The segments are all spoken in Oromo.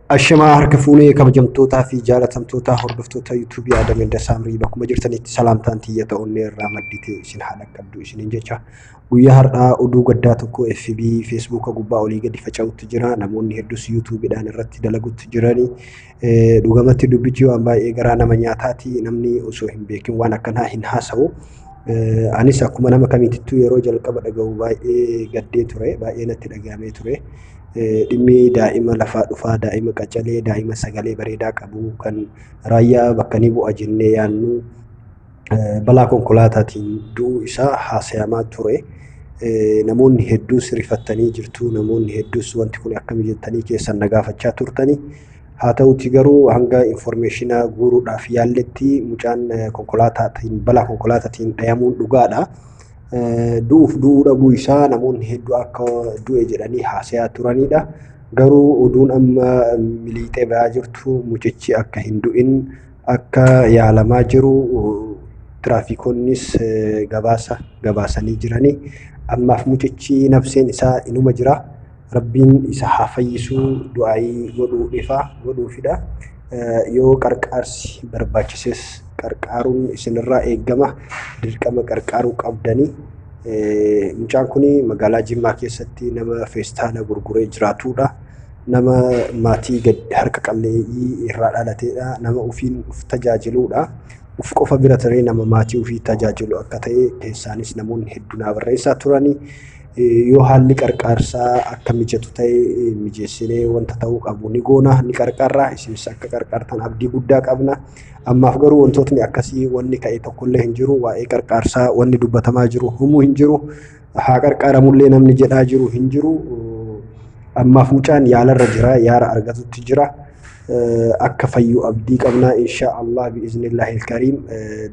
Ashamaa harka fuunee kabajamtootaa fi jaalatamtoota hordoftoota yuutuubii Adam and Saamrii bakkuma jirtanitti salaamtaan tiyya ta'uun irraa maddite isin haadha qabdu isiniin jecha. Guyyaa har'aa oduu gaddaa tokko FB Feesbuuka gubbaa olii gadi faca'utti jira. Namoonni hedduus yuutuubiidhaan irratti dalagutti jirani. Dhugamatti dubbichi waan baay'ee garaa nama nyaataati. Namni osoo hin beekin waan akkanaa hin haasa'u. Anis akkuma nama kamiitittuu yeroo jalqaba dhaga'u baay'ee gaddee ture. Baay'ee natti dhaga'amee ture. Dhimmi daa'ima lafaa dhufaa, daa'ima qacalee, daa'ima sagalee bareedaa qabu kan raayyaa bakka ni bu'a jennee yaadnu balaa konkolaataatiin du'uu isaa haasayamaa ture. Namoonni hedduus rifattanii jirtu. Namoonni hedduus wanti kun akkami jettanii keessan na gaafachaa turtani. Haa ta'uti garuu hanga informeeshina guuruudhaaf yaalletti mucaan konkolaataatiin balaa konkolaataatiin dhayamuun dhugaadha. Du'uuf du'uu dhabuu isaa namoonni hedduu akka du'e jedhanii haasayaa turanidha. Garuu oduun amma miliixee bahaa jirtu mucichi akka hin du'in akka yaalamaa jiru tiraafikonnis gabaasa gabaasanii jirani. Ammaaf mucichi nafseen isaa inuma jira. Rabbiin isa haa fayyisuu du'aayii godhuudhifa godhuufidha. Yoo qarqaarsi barbaachises qarqaaruun isinirraa eeggama. Dirqama qarqaaruu qabdanii. Mucaan kun magaalaa Jimmaa keessatti nama feestaala gurguree jiraatudha. Nama maatii harka qalleeyyii irraa dhalateedha. Nama ofiin of tajaajiludha. Of qofa bira taree nama maatii ofii tajaajilu akka ta'e keessaanis namoonni hedduu naa barreessaa turani. Yoo haalli qarqaarsaa akka mijatu ta'e mijeessinee wanta ta'uu qabu ni goona, ni qarqarra. Isinis akka qarqaartan abdii guddaa qabna. Ammaaf garuu wantootni akkasii wanni ka'e tokkollee hin jiru. Waa'ee qarqaarsaa wanni dubbatamaa jiru humuu hin jiru. Haa qarqaaramullee namni jedhaa jiru hin jiru. Ammaaf mucaan yaalarra jira, yaara argatutti jira. Akka fayyu abdii qabna insha Allah bi'iznillahil kariim.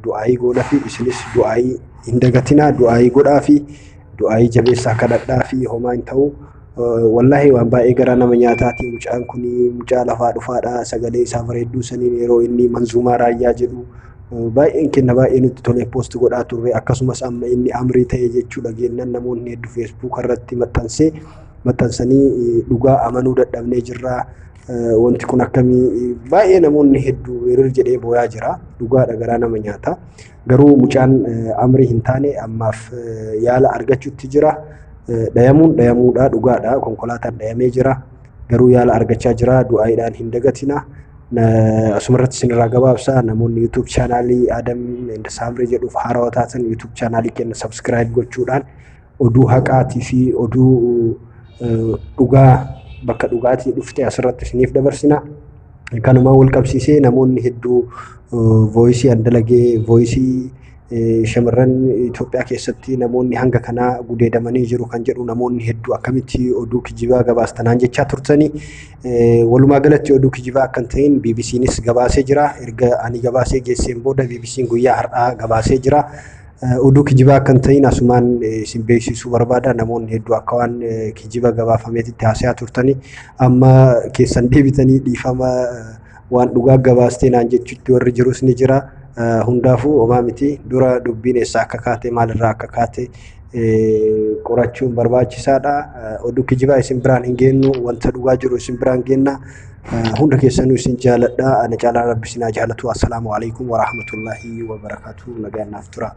Du'aayii goona fi isinis du'aayii hin dagatinaa, du'aayii godhaa fi du'aayii jabeessaa kadhadhaa fi homaa hin ta'u. Wallaahi waan baay'ee garaa nama nyaataati. Mucaan kun mucaa lafaa dhufaadha. Sagalee isaa bareedduu saniin yeroo inni manzuumaa raayyaa jedhu baay'een kenna baay'ee nutti tolee poost godhaa turre. Akkasumas amma inni amrii ta'e jechuu dhageenyaan namoonni hedduu feesbuuk irratti maxxansanii dhugaa amanuu dadhabnee jirra. Wanti kun akkamii baay'ee namoonni hedduu hiriir jedhee booyaa jira. Dhugaadha garaa nama nyaata. Garuu mucaan amrii hin taane ammaaf yaala argachuutti jira. Dhayamuun dhayamuudha dhugaadha. Konkolaataan dhayamee jira. Garuu yaala argachaa jira. Du'aayiidhaan hin dagatina. Asumarratti isinirraa gabaabsa. Namoonni YouTube chaanaalii Adam and Saamrii jedhuuf haarawaa taatan YouTube chaanaalii keenya subscribe gochuudhaan oduu haqaatii fi oduu dhugaa bakka dhugaatii dhufte asirratti isiniif dabarsina. Kanumaan wal qabsiisee namoonni hedduu voisii an dalagee voisii shamarran Itoophiyaa keessatti namoonni hanga kanaa gudeedamanii jiru kan jedhu namoonni hedduu akkamitti oduu kijibaa gabaastanaan jechaa turtanii. Walumaa galatti oduu kijibaa akka hin ta'in BBCnis gabaasee jira. Erga ani gabaasee geesseen booda BBC'n guyyaa har'aa gabaasee jira. Oduu kijibaa akka hin ta'in asumaan isin beeksisuu barbaada. Namoonni hedduu akka waan kijiba gabaafameetitti haasayaa turtanii amma keessan deebitanii dhiifama waan dhugaa gabaastee naan jechuutti warri jirus ni jira. Hundaafuu homaa miti. Dura dubbiin eessaa akka kaate maalirraa akka kaate qorachuun barbaachisaadha. Oduu kijibaa isin biraan hin geennu, wanta dhugaa jiru isin biraan geenna. Hunda keessanuu isin jaaladha. Ana caalaa rabbi isin haa jaalatu. Assalaamu alaikum warahmatullaahi wabarakaatu. Nagaan naaf tura.